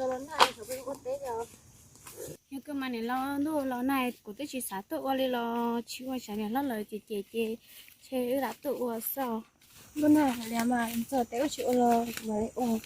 Yog koj mas niam laus, ntuj los nag kuv twb tsis xav tuaj ua li los tsis ua, tsam niam hlob lawv cem cem ces ntshe wb lam tuaj ua xwb. Ntuj nag hais li mas txog teb wb tsis ua los kuv mam li ua.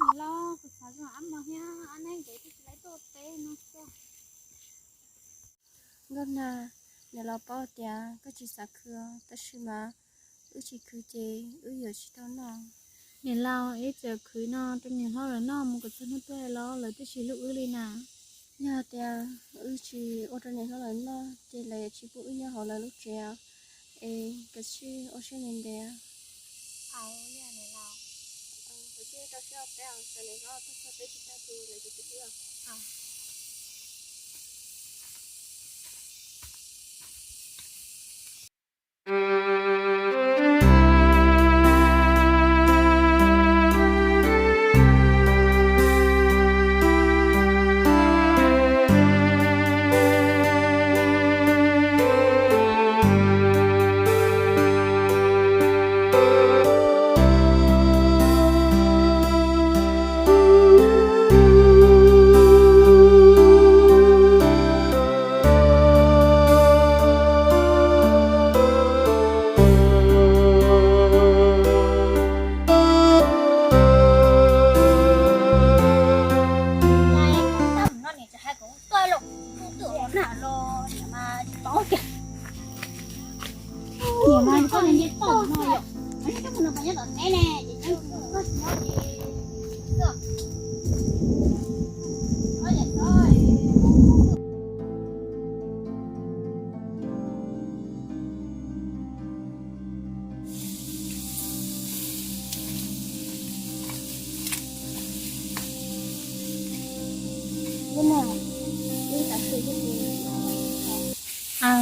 Niam laus, kuv xav zoo ab mos thiab ab neeb ces twb tsis laib tuaj teb no xwb. Nkauj Nag, niam laus paub tias koj tsis xav khwv, tab sis mas wb tsis khwv ces wb yuav tsis tau noj. Niam laus, ib txwm khwv no rau niam hlob lawv noj mus kom txog hnub tuag los lawv twb tsis hlub wb li na. Yog tias wb tsis ua rau niam hlob lawv noj ces lawv yuav tsis pub wb nyob hauv lawv lub tsev, es kav tsij ua siab ntev ntev.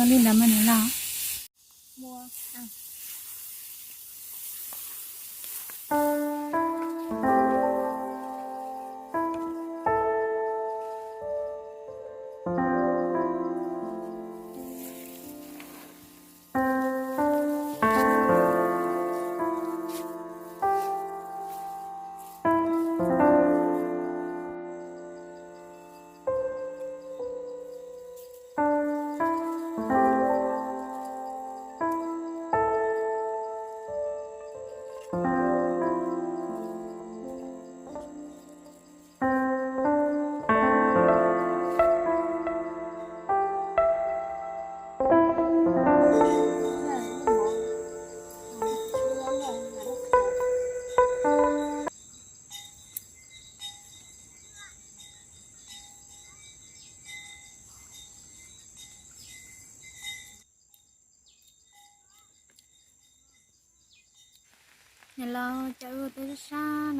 Li ntawd mas niam laus.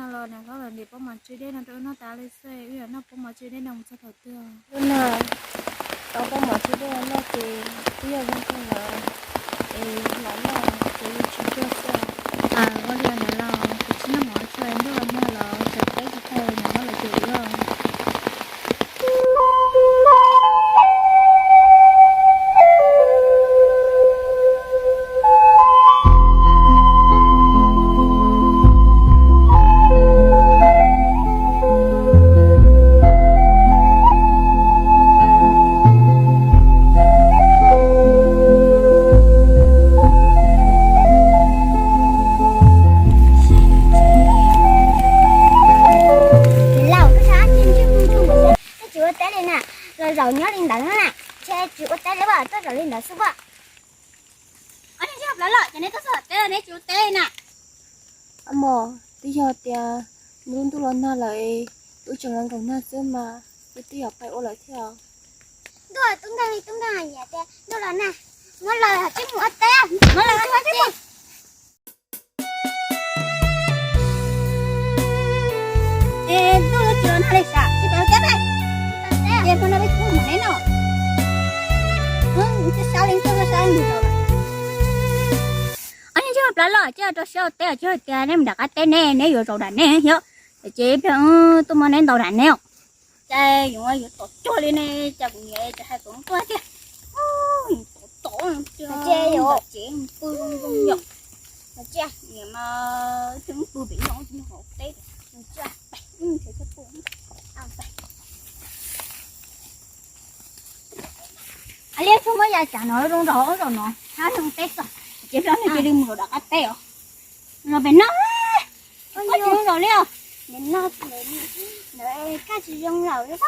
Los niam hlob lawv ntim pob mov tsw dej no rau wb noj tas li xwb, wb yuav noj pob mov tsw dej no mus txog thaum twg? Lub no tau pob mov tsw dej no noj ces twb yog zoo kawg lawm, es los noj ces yeej tsis tuag xwb. Ua li os niam laus, kuv tsis noj mov tsw ntuj los nag los tseem teb tsis tag niam hlob lawv ces wb Niam laus, koj sab ntsej muag ntsuag, koj tsis ua teb li na, los zaum nyob li ntawd na, ntshe tsis ua teb li as, tuaj zaum li ntawd xwb as. Ob niag ntsej muag plab loj, ces neb tuaj txog teb los neb tsis ua teb li na? Ab mos, twb yog tias lub ntuj los nag lawm, wb tseem los nkaum nag xwb mas wb twb yuav pais ua lawm thiab os. Ntuj tub nkeeg li tub nkeeg, nyiam tias ntuj los nag, muab laws hos tsij mus ua teb, muab laws hos tsij. Es ntuj tsis los nag li cas, tsis pais ua teb, ces hmo no peb kuj mus neb no. Ob niag ntsej muag plab loj, ces rau siab ua teb os, tsis hais tias neb mus nram qab teb ne, neb yuav zaum nram neb thiab. Ces ib pliag tuaj muab neb ntaus nram neb os. Cas yuav yuav tom cuag li ne, cas kuv niam tsis hais kom tuaj tiag. Tom tom ces pw zoo zoo yom. Niam mas pw pem no tsis hauv teb. Liab tsuag muab ya cas no zoo nraug ob zaum no, hab zoo teb xwb, ces pliag no cia li mus rau nram qab teb os. Los pem no, koj tsis zoo zaum li os. Koj tsis zoo zaum li os.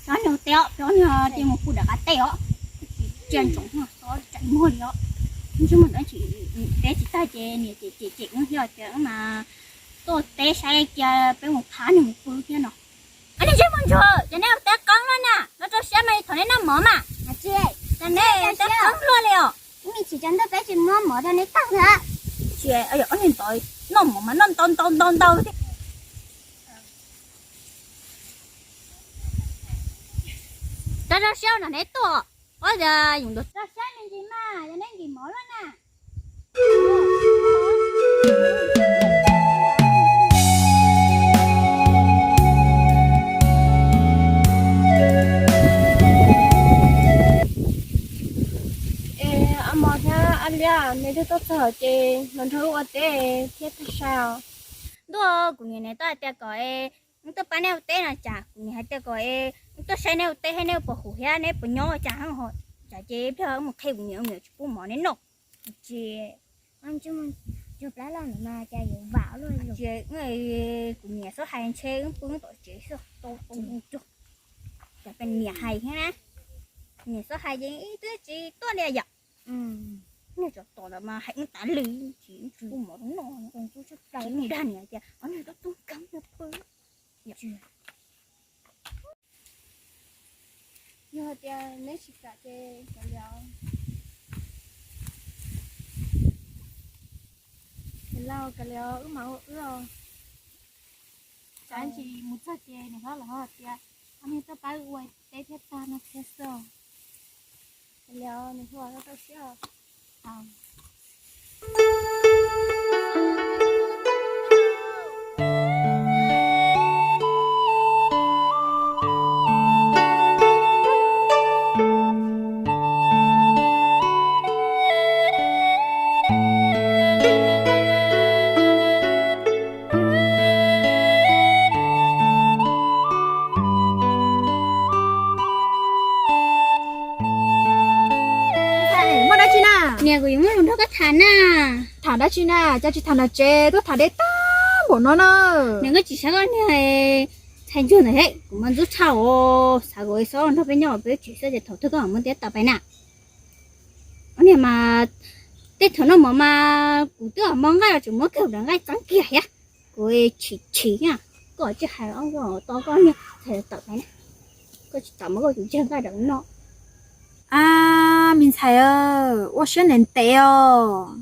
Xyov nws ua teb os, xyov nws cia mus pw nram qab teb os. Tsis ntsoov no xyov tseem muag li os. Ntsej muag ntawd tsis, teb tsis tag ces niam cem cem cem wb thiab tias wb mas tuaj teb saib cia peb mus thab nws mus pw thiab no. Ob niag ntsej muag ntsuag, ces neb ua teb qeeb no na, no rau siab mas li thaum neb noj mov mas. Cas neb ua teb qeeb luaj li os. Ib me chim tsaus ntuj peb tsis muab mov rau neb tag na. Tsis, ob niag ntawd noj mov mas noj ntau ntau ntau ntau thiab. Rau rau siab no neb tuaj, ob yam yus ntuas rau siab me ntsis mas yog neb nkim mov luaj na. Es ab mos thiab ab liab, neb twb tuaj txog ces los nrog wb ua teb thiab tag sai os. Ntuj, kuv niam niam tuaj hais tias kom wb tuaj pab neb ua teb no cas, kuv niam hais tias kom wb tuaj saib neb ua teb thiab neb puas hum thiab neb puas nyob cas, cas ces ib pliag wb mus qhia kuv niam, kuv niam tsis pub mov neb noj. Ces, ces kuv niam txhob hais ntshe wb pw wb tom tsev xwb, tau tau tau. Cas peb niam hais thiab na, niam txhob hais ces ib twb tsis tuaj li yom. Niag tsov tom ntawd mas hais wb tas li, tsis pub mov rau noj. Kuv dag niam tias ob niag tub tub nkeeg pw. Yog hais tias neb tsis kam ces kav liam, niam laus, kav liam wb mam ua wb os. Tsam ntsis mus txog ces niam hlob lawv ho hais tias ob niag tuaj pab wb ua teb thiab tag no thiab xwb. Kav liam, niam hluas, koj txhob siab. Muaj dab tsi na? Niam, kuv yuav muaj lus nrog koj tham na. Tham dab tsi na? Cas tsis tham nram tsev, tuaj tham deb tag npaum no na. Niam, koj tsis saib koj niag ntxhais ntsuag ntawd he, kuv mas ntxub tshaj os, xav kom xob nrog peb nyob peb tsev xwb ces thaum twg koj mam muab ntiab tawm pais na. Ob niag mas tej thaum noj mov mas kuv twb mob nqaij los tseem muab kiag nqaij txeeb kiag thiab. Kuv chim chim thiab, koj tsis hais ob tog koj niag ntxhais tawm pais na, koj tsis tawm mas koj tus ntseg nqaij rau kuv noj. A, me ntxhais, ua siab ntev ntev os.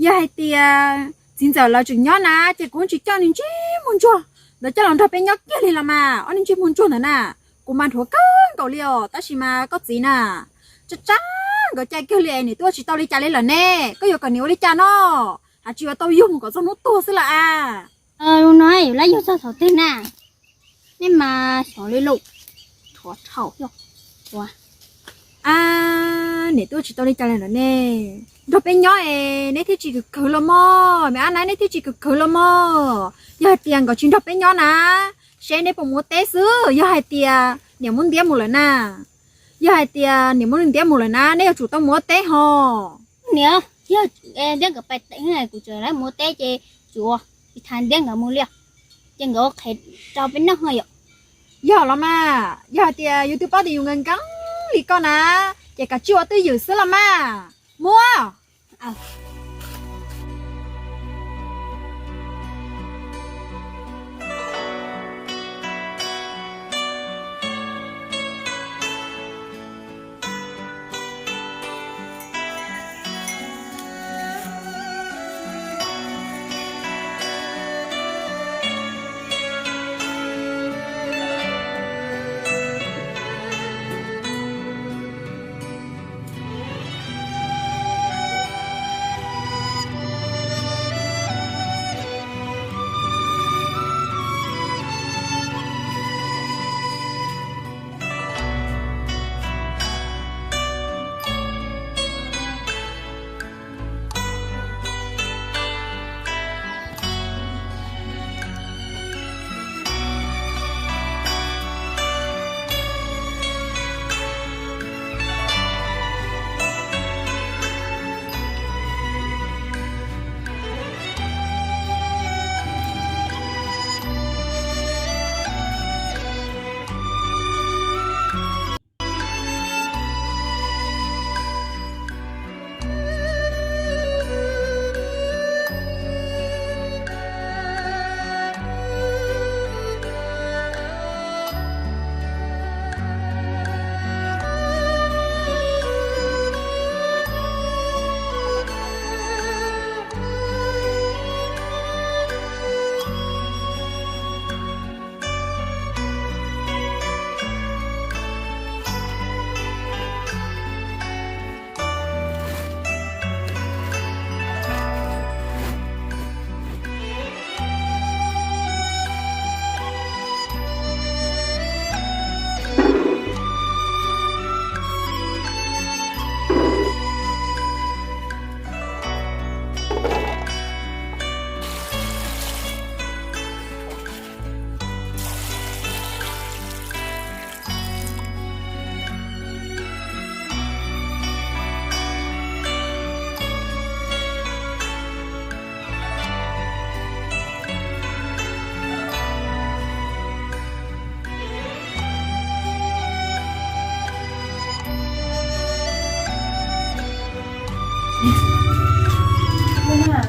Yog hais tias txiv ntxawm lawv tseem nyob na, ces kuv tsis coj niag ntsej muag ntsuag ntawd coj los nrog peb nyob kiag li los mas. Ob niag ntsej muag ntsuag ntawd na, kuv mas nthuav kawg nkaus li os, tab sis mas koj txiv na, tsab tsab nkawd cai kiag li, niam twb ua tsis tau li cas li lawm ne. Koj yuav kom niam ua li cas no? Hais tsis yuav tau yug mus kom txog hnub tuag xwb lawm a. Lus no yuav lab yug txog thaum twg na? Nej mas xyov li lus, thuav dhau xwb. A, niam twb ua tsis tau li cas li lawm ne. Nrog peb nyob es neb thiaj tsis khwv khwv los mog, me ab na, neb thiaj tsis khwv khwv los mog. Yog hais tias nkawd tsis nrog peb nyob na, seb neb puas mus ua teb xwb. Yog hais tias niam muab ntiab mus lawm na, yog hais tias niam muab ntiab mus lawm na, neb yuav tsum tau mus ua teb hos. Niam, yog ntiab nkawd pais teem, kuv tseem lawv mus ua teb ces tsis ua, tsis tham ntiab nkawd mus li, ces nkawd ua qhev rau peb noj ho yom. Yog los mas, yog hais tias yus twb paub tias yus nkees nkees li koj na, ces kav tsij ua twj ywm xwb los mas. Mus.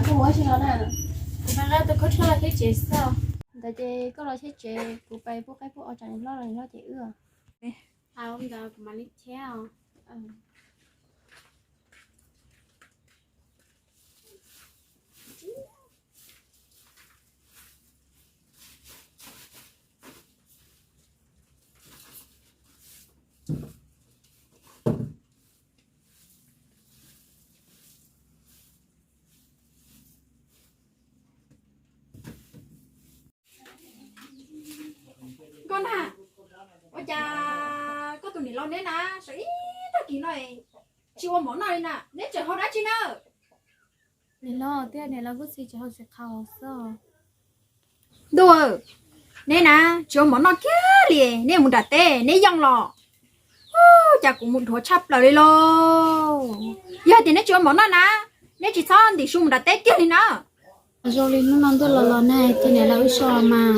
Koj ua dab tsi no na? Kuv pais nqa tus khaub tshaj los thiab tsev xwb. Ntawd ces koj los thiab tsev, kuv pais pub qaib pub os tsam nws hlob los nws hlob ces wb. Ntawd kuv mam li thiab. Nkauj Nag, ua cas koj tus niam laus neb na, sawv ib tag kis no tsis ua mov noj li na, neb tseem haus dab tsi na? Niam laus, niam laus kuj txiv tseem haus txiv qhaus xwb. Ntuj, neb na, tsis ua mov noj kiag li, neb mus nram teb neb yoo los. Ub, cas kuv mus dhuav tshaj plaws li lauj. Yog tias neb tsis ua mov noj na, neb tsis txhob ntim su mus nram teb kiag li na. Zoo li hnub no ntuj los los nag ces niam laus wb so mas.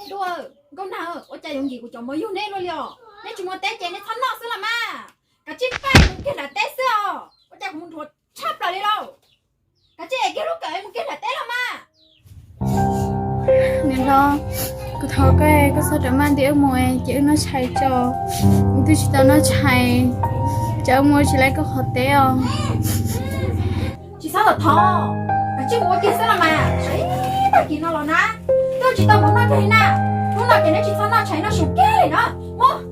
Ntuj, Nkauj Nag, ua cas yuav nkim kuv cov mov yug neb luaj li os? Neb tsis mus teb ces neb txhob noj xwb los mas. Kav tsij pab mus kiag nram teb xwb os, ua cas kuv mus dhuav tshaj plaws li lauj. Kav tsij es kiag lub kawm mus kiag nram teb los mas. Niam laus, kuv thov koj, koj txhob rawm maj ntiab wb mus ces wb noj tshais tso. Wb twb tsis tau noj tshais, tsam wb mus tsis laiv koj qhov teb os. Tsis txhob thov, Tsis mus ua ke xwb los mas, saib tag kis no los na, twb tsis tau mus noj kiag li na. Hnub no ces neb tsis txhob noj tshais noj su kiag li no. Mus.